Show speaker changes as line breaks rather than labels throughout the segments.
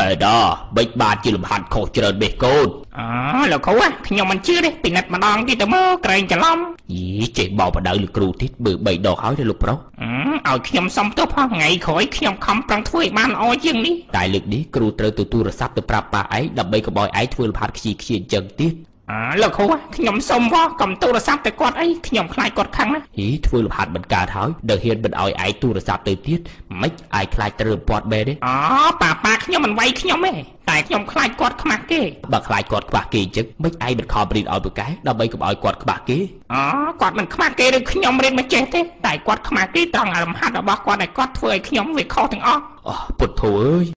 ដែរដល់បិចបានជាលំហាត់ខុសច្រើនបេះកូន
អលោកគ្រូ ខ្ញុំមិនជឿទេ ពិនិត្យម្ដងទៀតទៅមើល ក្រែងច្រឡំ
យីចេះបោបដៅលោកគ្រូទៀត បើ3ដងហើយទេលោកប្រុស
ឲ្យខ្ញុំសុំទោសផង ថ្ងៃក្រោយខ្ញុំខំប្រឹងធ្វើឲ្យបានល្អជាងនេះ
តែលើកនេះគ្រូត្រូវទៅទូរស័ព្ទទៅប្រាប់ប៉ាឯង ដើម្បីកុំឲ្យឯងធ្វើលំហាត់ខ្ជីខ្ជាអញ្ចឹងទៀត
។ អើលោកគ្រូ ខ្ញុំសុំវោះ កុំទូរស័ព្ទទៅគាត់អី ខ្ញុំខ្លាចគាត់ខឹងណា
។ ហីធ្វើលំហាត់មិនកើតហើយ ដល់ហ៊ានមិនឲ្យឯងទូរស័ព្ទទៅទៀត មិនឯងខ្លាចត្រូវពាត់បែទេ?
អូប៉ាប៉ាខ្ញុំមិនវាយខ្ញុំទេ តែខ្ញុំខ្លាចគាត់ខ្មាស់គេ។
បើខ្លាចគាត់ខ្វះគេអញ្ចឹង មិនឯងមិនខំរៀនឲ្យពូកែ ដើម្បីកុំឲ្យគាត់ខ្មាស់គេ?
អូគាត់មិនខ្មាស់គេឬខ្ញុំរៀនមិនចេះទេ តែគាត់ខ្មាស់គេត្រង់អាលំហាត់របស់គាត់ ដែលគាត់ធ្វើឲ្យខ្ញុំវាខុសទាំងអស់។
អូពុទ្ធោអើយ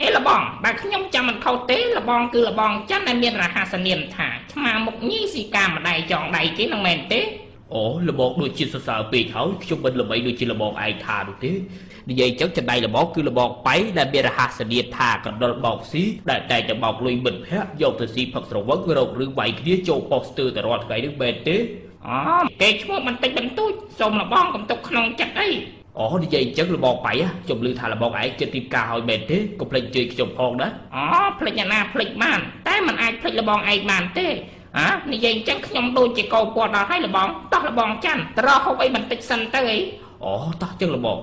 អេលបង បើខ្ញុំចាំមិនខុសទេ លបងគឺលបងច័ន្ទ ដែលមានរហស្សនាមថាឆ្មាមុខញីស៊ីកាម្ដាយចងដៃគេនឹងមែនទេ?
អូលបងដូចជាសរសើរពេកហើយ ខ្ញុំមិនល្បីដូចជាលបងឯងថានោះទេ។ និយាយចឹង ចំណៃលបងគឺលបងបៃ ដែលមានរហស្សនាមថាកណ្ដុលបោកស៊ី ដែលតែតែបោកលុយមិត្តភ័ក្តិយកទៅស៊ីផឹកស្រវឹង រករឿងវាយគ្នាចូលប៉ុស្តិ៍ស្ទើរតែរាល់ថ្ងៃនេះមែនទេ?
អូគេឈ្មោះបន្តិចបន្តួច សូមលបងកុំទុកក្នុងចិត្តអី។
អូនិយាយអញ្ចឹងលបងបៃ ខ្ញុំឮថាលបងឯងចិត្តទីផ្ការហើយមែនទេ? កុំភ្លេចជឿខ្ញុំផងណា។
អូភ្លេចអ្នកណាភ្លេចបាន តែមិនអាចភ្លេចលបងឯងបានទេ។ អានិយាយអញ្ចឹង ខ្ញុំដូចជាកោពាត់ដល់ហើយលបង តោះលបងច័ន្ទ ទៅរកហូបអីបន្តិចសិនទៅអី។
អូតោះចឹងលបង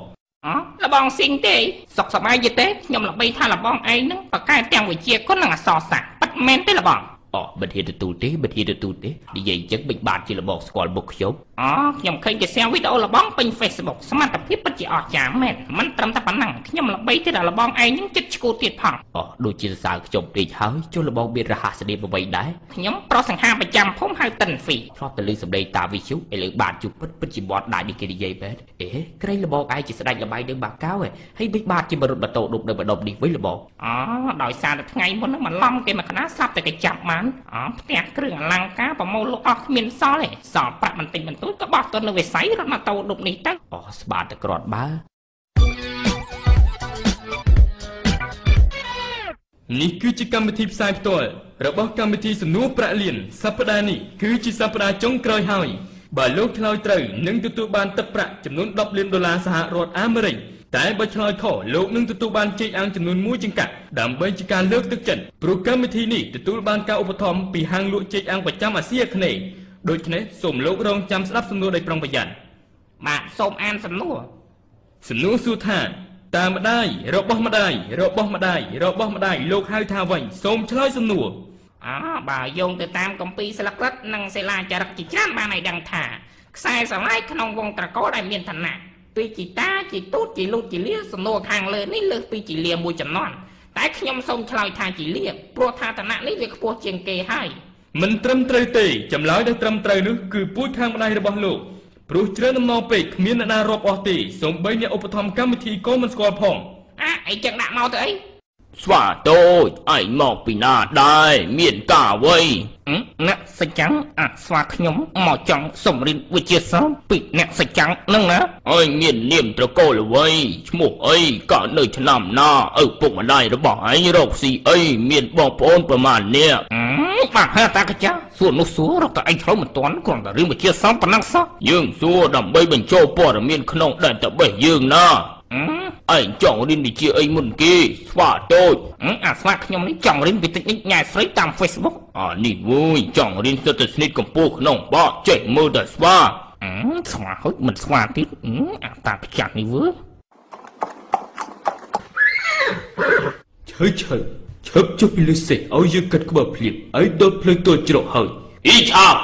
អលបងស៊ីងទេ សុខសប្បាយទេ? ខ្ញុំល្បីថាលបងឯងនឹងប្រកែទាំងវិជាគុណនិងអសរសាស្ត្រ ពិតមែនទេលបង?
អូមិនហ៊ានទទួលទេ មិនហ៊ានទទួលទេ។ និយាយអញ្ចឹង មិនបានជាលបងស្គាល់មុខខ្ញុំ?
អូខ្ញុំឃើញគេ share វីដេអូលបងពេញ Facebook សមត្ថភាពពិតជាអស្ចារ្យមែន។ មិនត្រឹមតែប៉ុណ្ណឹង ខ្ញុំល្បីទៀតដល់លបងឯងនឹងចិត្តឈួតទៀតផង។
អូដូចជាសរសើរខ្ញុំពេកហើយ ចុះលបងមានរហស្សនាមអ្វីដែរ?
ខ្ញុំប្រុសសង្ហាប្រចាំភូមិ ហៅតិនហ្វី
ធ្លាប់តែឮសម្លេងតាមវិទ្យុ ឥឡូវបានជួបពិត ពិតជាមាត់ដាច់នេះគេនិយាយមែន។ អេក្រែងលបងឯងជាស្ដេចល្បែងនឹងបាកៅឯងហើយ មិនបានជាមរុតម៉ូតូដប់នៅម្ដុំនេះវិញលបង?
អូដោយសារតែថ្ងៃមុនហ្នឹងមកឡំគេមកកណា ស្រាប់តែគេចាប់បាន អូផ្ទះគ្រឿងអលង្ការប្រមូលលក់អស់គ្មានសល់ទេ សល់ប្រាក់បន្តិចបន្តួចក៏បោះទុននៅវិស័យរត់ម៉ូតូដប់នេះទៅ។
អូស្បាតតែក្រាត់បើ
នេះគឺជាកម្មវិធីផ្សាយផ្ទាល់របស់កម្មវិធីសំណួរប្រាក់លាន សប្តាហ៍នេះគឺជាសប្តាហ៍ចុងក្រោយហើយ បើលោកឆ្លើយត្រូវនឹងទទួលបានទឹកប្រាក់ចំនួន10លានដុល្លារសហរដ្ឋអាមេរិក តែបើឆ្លើយខុស លោកនឹងទទួលបានចេកអាំងចំនួន1ចង្កាក់ ដើម្បីជាការលើកទឹកចិត្ត ព្រោះកម្មវិធីនេះទទួលបានការឧបត្ថម្ភពីហាងលក់ចេកអាំងប្រចាំអាស៊ីអាគ្នេយ៍។ ដូច្នេះសូមលោករងចាំស្ដាប់សំណួរដោយប្រុងប្រយ័ត្ន។
បាទ សូមអានសំណួរ
។ សំណួរសួរថា តើម្ដាយរបស់ម្ដាយរបស់ម្ដាយរបស់ម្ដាយលោកហៅថាអ្វី? សូមឆ្លើយសំណួរ។
អបើយោងទៅតាមកម្ពីស្លឹករឹតនិងសិលាចារឹកជាច្រើន បានឲ្យដឹងថា ខ្សែស្រឡាយក្នុងវងត្រកូលដែលមានឋានៈពីជីតាជីទូតជីលូតជីលា សំណួរខាងលើនេះលើសពីជីលាមួយចំនួន តែខ្ញុំសូមឆ្លើយថាជីលា ព្រោះថាឋានៈនេះវាខ្ពស់ជាងគេហើយ។
មិនត្រឹមត្រូវទេ ចម្លើយដែលត្រឹមត្រូវនោះគឺពូជខាងម្ដាយរបស់លោក ព្រោះច្រើនដំណងពេក គ្មានអ្នកណារាប់អស់ទេ សូម្បីអ្នកឧបត្ថម្ភកម្មវិធីក៏មិនស្គាល់ផង។
អាអីចឹងដាក់មកទៅអី
ស្វាតូចឯងមកពីណាដែរ មានការអ្វី?
អ្នកសច្ចាំង អាស្វាខ្ញុំមកចង់សំរៀនវិទ្យាសាស្ត្រពីអ្នកសច្ចាំងនឹងណា
។ ឯងមាននាមត្រកូលអ្វី ឈ្មោះអី កើតនៅឆ្នាំណា ឪពុកម្ដាយរបស់ឯងរកស៊ីអី មានបងប្អូនប្រមាណនាក់?
បាទ ហើយតាកចាសួរនោះសួររកតែឯងឆ្លងមិនទាន់ គ្រាន់តែរឿងវិទ្យាសាស្ត្រប៉ុណ្ណឹងសោះ
។ យើងសួរដើម្បីបញ្ចូលព័ត៌មានក្នុង database យើងណា។ ឯងចង់រៀនវិជ្ជាអីមុនគេស្វាតូច?
អាស្វាខ្ញុំនេះចង់រៀនវិទ្យាញ៉ែស្រីតាម Facebook
។ អានេះមួយចង់រៀនសិទ្ធិស្និទ្ធកម្ពស់ក្នុងបកចេះមើលតែស្វា
ស្វាហុចមិនស្វាទៀត អាតាខ្ចាស់នេះវើ
ឈើឈើឈប់ចុះពីលើសេះឲ្យយើងកាត់ក្បាលភ្លាម ឲ្យដល់ផ្លូវទល់ច្រកហើយ
។ អ៊ីឆាប់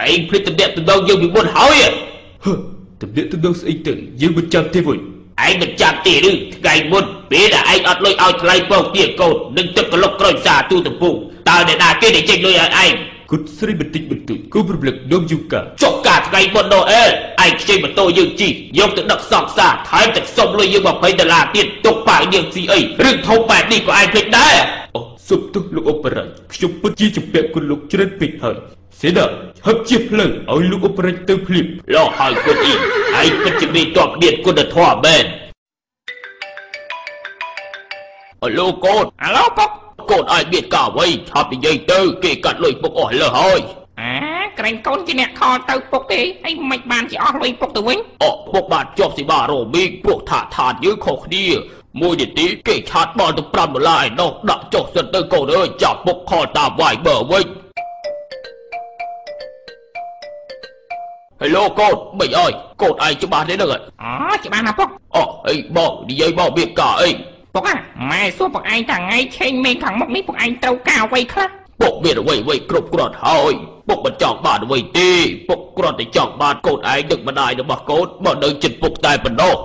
ឯងភ្លេចតំណាក់តំណងយើងពីមុនហើយ
។ ហឺតំណាក់តំណងស្អីទៅ យើងមិនចាំទេវិញ
។ ឯងមិនចាំទេឬ ថ្ងៃមុនពេលដែលឯងអត់លុយឲ្យថ្លៃពងទាកូននិងទឹកក្លុកក្រូចសាទូតំពូ តើអ្នកណាគេដែលចេញលុយឲ្យឯង?
គុតស្រីបន្តិចបន្តួចគូប្រំលឹកដុំយូកា
ចុះកាថ្ងៃមុនណូអែល ឯងខ្ចីម៉ូតូយើងជិះយកទៅដឹកសង្សារ ថែមទាំងសុំលុយយើង20ដុល្លារទៀត ទុកប៉ាយើងស៊ីអី រឿងធំបែបនេះក៏ឯងភ្លេចដែរ
។ អូសុំទោសលោកអបរាជ ខ្ញុំពិតជាជំពាក់គុណលោកច្រើនពេកហើយ។ សេដា ហឹបជាផ្លូវឲ្យលោកអបរាជទៅភ្លាម
។ លោកហើយគុណអ៊ី ឯងពិតជាមានតបមានគុណធម៌មែន។ អាឡូកូន
អាឡូពុក
កូនឲ្យមានការអ្វី ឆាប់និយាយទៅ គេកាត់លុយពុកអស់លើហើយ
។ អាក្រែងកូនជាអ្នកខលទៅពុកទេ អីមិនបានជាអស់លុយពុកទៅវិញ?
អូពុកបានជាប់សេវារ៉ូមីង ព្រោះថាឋានយើងខុសគ្នា មួយនាទីគេឆាតដល់ទៅ5ដុល្លារឯណោះដាក់ចុះសិនទៅកូនអើយចាប់ពុកខលតាម Viber វិញហេឡូកូនមិនអើយកូនឯងច្បាស់ទេហ្នឹង
អូច្បាស់ណាស់ពុក
អូអីបងនិយាយមកមានការអី
ពុកអាម៉ែសួរពុកឯងថាថ្ងៃឆេងមេងខាងមុខនេះពុកឯងត្រូវការអ្វីខ្លះ
ពុកមានអ្វីអ្វីគ្រប់គ្រាន់ហើយពុកមិនចង់បានអ្វីទេពុកគ្រាន់តែចង់បានកូនឯងនិងម្ដាយរបស់កូនមកនៅចិត្តពុកតែប៉ុណ្ណោះ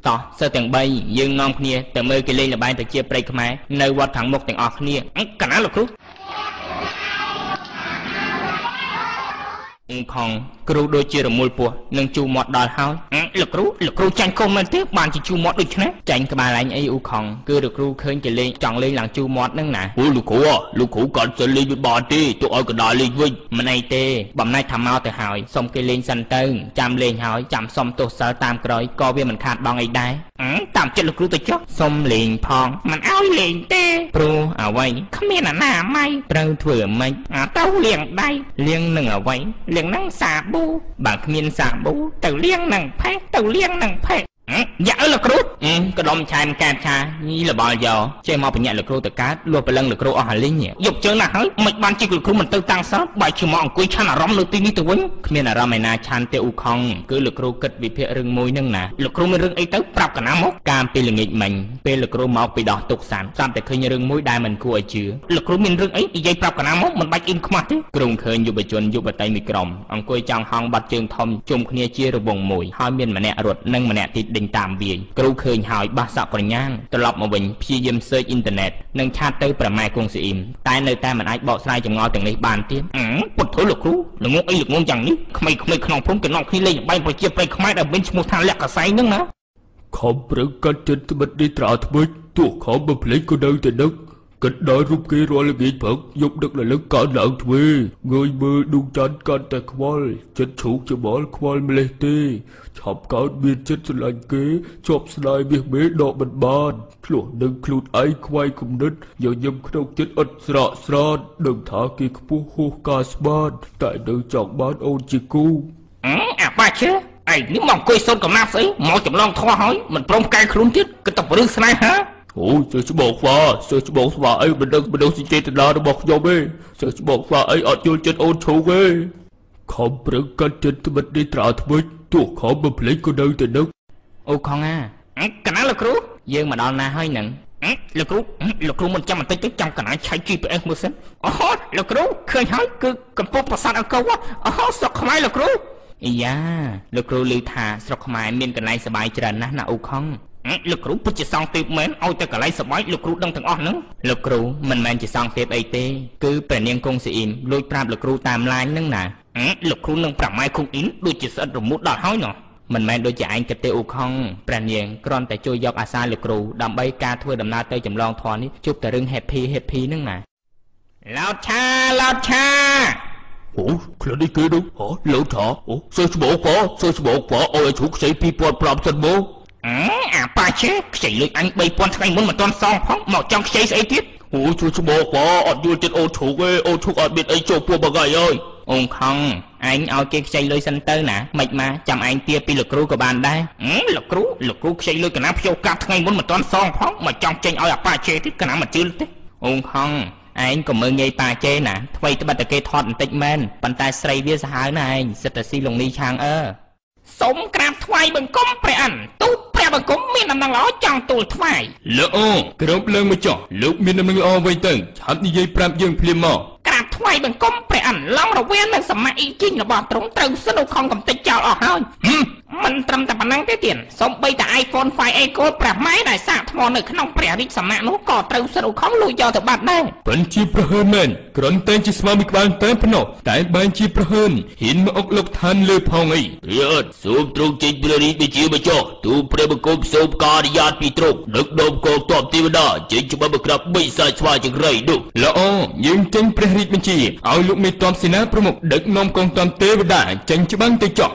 តោះសិស្សទាំង3យើងនាំគ្នាទៅមើលគេលេងល្បែងប្រជាប្រិយខ្មែរនៅវត្តខាងមុខទាំងអស់គ្នាកណាលោកគ្រូខងគ្រូដូចជារមូលពោះនឹងជូរមាត់ដល់ហើយ
លោកគ្រូលោកគ្រូចាញ់កុំមែនទេបានជាជូរមាត់ដូចនេះ
ចាញ់ក្បាលឯងអីអ៊ូខងគឺលោកគ្រូឃើញគេលេងចង់លេងឡើងជូរមាត់ហ្នឹងណា
អូលោកគ្រូលោកគ្រូកាន់សិនលេងមិនបានទេទុកឲ្យកណ្ដាលលេងវិញ
មិនអីទេបំណាច់ថាមកទៅហើយសុំគេលេងសិនទៅចាំលេងហើយចាំសុំទោសសិលតាមក្រោយក៏វាមិនខាតបងអីដែរ
តាមចិត្តលោកគ្រូទៅចុះ
សុំលេងផង
មិនឲ្យលេងទេ
ព្រោះអ្វី
គ្មានអនាម័យ
ត្រូវធ្វើម៉េច
ទៅលាងដៃ
លាងនឹងអ្វី
លាងនឹងសាប៊ូ
បើគ្មានសាប៊ូ
ទៅលាងនឹងផេះទៅលាងនឹងផេះ
យ៉ាអើលោកគ្រូកដុំឆែមកែបឆាញីលបល់យោចេះមកបញ្ញាលោកគ្រូទៅកើតលួសព្រលឹងលោកគ្រូអស់អាលីង
យប់ជើងណាស់ហើយមិនបានជាលោកគ្រូមិនទៅតាំងសិលបែរជាមកអង្គុយឆាន់អារម្មណ៍នៅទីនេះទៅវិញ
គ្មានអារម្មណ៍ឯណាឆាន់ទេអ៊ូខងគឺលោកគ្រូគិតវិភាគរឿងមួយនឹងណា
លោកគ្រូមានរឿងអីទៅប្រាប់កណាមក
កាមពីល្ងាចមិញពេលលោកគ្រូមកពីដោះទុកសាន់ស្រាប់តែឃើញរឿងមួយដែលមិនគួរឲ្យជឿ
លោកគ្រូមានរឿងអីនិយាយប្រាប់កណាមកមិនបាច់អ៊ីនខ្មាស់ទេ
គ្រូឃើញយុវជនយុវតីមួយក្រុមអង្គុយចង់ហងបាត់ជើងធំជុំគ្នាជារវងមួយហើយមានម្នាក់រត់និងម្នាក់ទៀតដេញតាមវាយគ្រូឃើញហើយបាសសក់ក្រញាងត្រឡប់មកវិញព្យាយាម search អ៊ីនធឺណិតនិងឆាតទៅប្រម៉ែគង់ស៊ីអ៊ីមតែនៅតែមិនអាចបកស្រាយចម្ងល់ទាំងនេះបានទៀត
ពុទ្ធលោកគ្រូល្ងងអីល្ងងយ៉ាងនេះក្មេងៗក្នុងភូមិគេនាំគ្នាលេងល្បែងប្រជាប្រិយខ្មែរដែលមានឈ្មោះថាលក្ខកសែងហ្នឹងណា
ខំប្រឹងកាត់ចិត្តត្បិតនេះត្រាថ្មិចទោះខំបំភ្លេចក៏នៅតែនឹកគិតដល់រូបគេរាល់ល្ងាចព្រឹកយប់ដឹកលលឹកកើនឡើងទ្វេងើយមើលដួងច័ន្ទកាន់តែខ្វល់ចិត្តឈូកច្បល់ខ្វល់ម្លេះទេឆាប់កើតមានចិត្តស្រឡាញ់គេជាប់ស្នេហ៍មាសមេដកមិនបានឆ្លោះនឹងខ្លួនឯងខ្វាយគំនិតញញឹមក្នុងចិត្តអត់ស្រកស្រោតដឹងថាគេខ្ពស់ហួសការស្មានតែនៅចង់បានអូនជាគូ
អាបាជើឯងនេះមកអង្គុយសូត្រកំណាប់ស្អីមកចម្លងធေါ်ហើយមិនព្រមកែខ្លួនទៀតគិតតែរឿងស្នេហា
អូសើច្បងខ្វាសើច្បងស្វាអីមិនដឹងមនុស្សចេតនារបស់ខ្ញុំទេសើច្បងខ្វាអីអត់យល់ចិត្តអូនឈូកទេខំប្រឹងកាត់ចិត្តត្បិតនេះត្រាថ្មិចទោះខំបំភ្លេចក៏នៅតែនឹក
អូខងអា
កណាលោកគ្រូ
យើងមកដល់ណាហើយនឹង
លោកគ្រូលោកគ្រូមិនចាំបន្តិចទៅចាំកណាឆែក GPS មើលសិនអូលោកគ្រូឃើញហើយគឺកំពុងប្រាសាទអង្គរវត្តអូស្រុកខ្មែរលោកគ្រូ
អីយ៉ាលោកគ្រូឮថាស្រុកខ្មែរមានកន្លែងសប្បាយច្រើនណាស់ណាអូខង
លោកគ្រូពិតជាសង្ឃទេពមែនឲ្យតែកន្លែងសប្បាយលោកគ្រូដឹងទាំងអស់ហ្នឹង
លោកគ្រូមិនមែនជាសង្ឃទេពអីទេគឺព្រះនាងគង់ស៊ីអ៊ីមលួចប្រាប់លោកគ្រូតាមឡាញហ្នឹងណា
លោកគ្រូនឹងប្រាម៉ែគង់អ៊ីនដូចជាស្អិតរមួតដល់ហើយណោះ
មិនមែនដូចជាឯងគិតទេអ៊ូខងព្រះនាងគ្រាន់តែជួយយកអាសាលោកគ្រូដើម្បីការធ្វើដំណើរទៅចម្លងធម៌នេះជួបតែរឿង happy happy ហ្នឹងណា
ឡោតឆាឡោតឆា
អូខ្លួននេះគេនោះហ៎លោតឆាអូសើច្បងប៉សើច្បងប៉អើយឈូកខ្ចី2005សិនមក
អាប៉ាជេខ្ចីលុយអញ3000ថ្ងៃមុនមិនទាន់សងផងមកចង់ខ្ចីស្អីទៀត
អូជួយច្បងប៉អត់យល់ចិត្តអូនឈូកទេអូនឈូកអត់មានអីចូលពោះមួយថ្ងៃហើយ
អូនខងឯងឲ្យគេខ្ចីលុយសិនទៅណាមិនមកចាំឯងទាពីលោកគ្រូក៏បានដែរ
លោកគ្រូលោកគ្រូខ្ចីលុយកណាភ្ជាប់កាប់ថ្ងៃមុនមិនទាន់សងផងមកចង់ចេញឲ្យអាប៉ាជេទៀតកណាមិនជឿទេ
អូនខងឯងក៏មើងងាយប៉ាជេណាថ្មីត្បិតតែគេថតបន្តិចមែនប៉ុន្តែស្រីវាសាហាវណាស់ឯងសិតតែស៊ីលងនីឆាងអើ
សូមក្រាបថ្វាយបង្គំព្រះអន្តទូតព្រះបង្គំមានដំណឹងល្អចង់ទូលថ្វាយ
ល្អគ្រប់លើងមកចុះលោកមានដំណឹងល្អវិញទៅឆាប់និយាយប្រាប់យើងភ្លាមមក
ក្រាបថ្វាយបង្គំព្រះអន្តឡងរវាងនឹងសម័យអ៊ីជីងរបស់ទ្រង់ត្រូវសនុខំកំទេចចោលអស់ហើយមិនត្រឹមតែប៉ុណ្ណឹងទេទៀតសូម្បីតែ iPhone 5A Gold ព្រះម៉ែដែលសាកថ្មនៅក្នុងព្រះរាជសំណាក់នោះក៏ត្រូវសនុខំលួចយកទៅបាត់ដែរ
ពិនជាប្រហើនមែនគ្រាន់តែជាស្មាមួយក្បាលតែប៉ុណ្ណោះតែបែរជាប្រហើនហ៊ានមកអុកលោកឋានលើផងអី
រាជសូមទ្រង់ចេញព្រះរាជបញ្ជាមកចុះទូព្រះបង្គំសូមការអនុញ្ញាតពីទ្រង់ដឹកនាំកងទ័ពទេវតាចេញច្បាប់មកក្រាបបីសាច់ស្វាចង្រៃនោះ
ល្អយើងចេញព្រះរាជបញ្ជាឲ្យលោកមេទ័ពសេនាប្រមុខដឹកនាំកងទ័ពទេវតាចេញច្បាំងទៅចុះ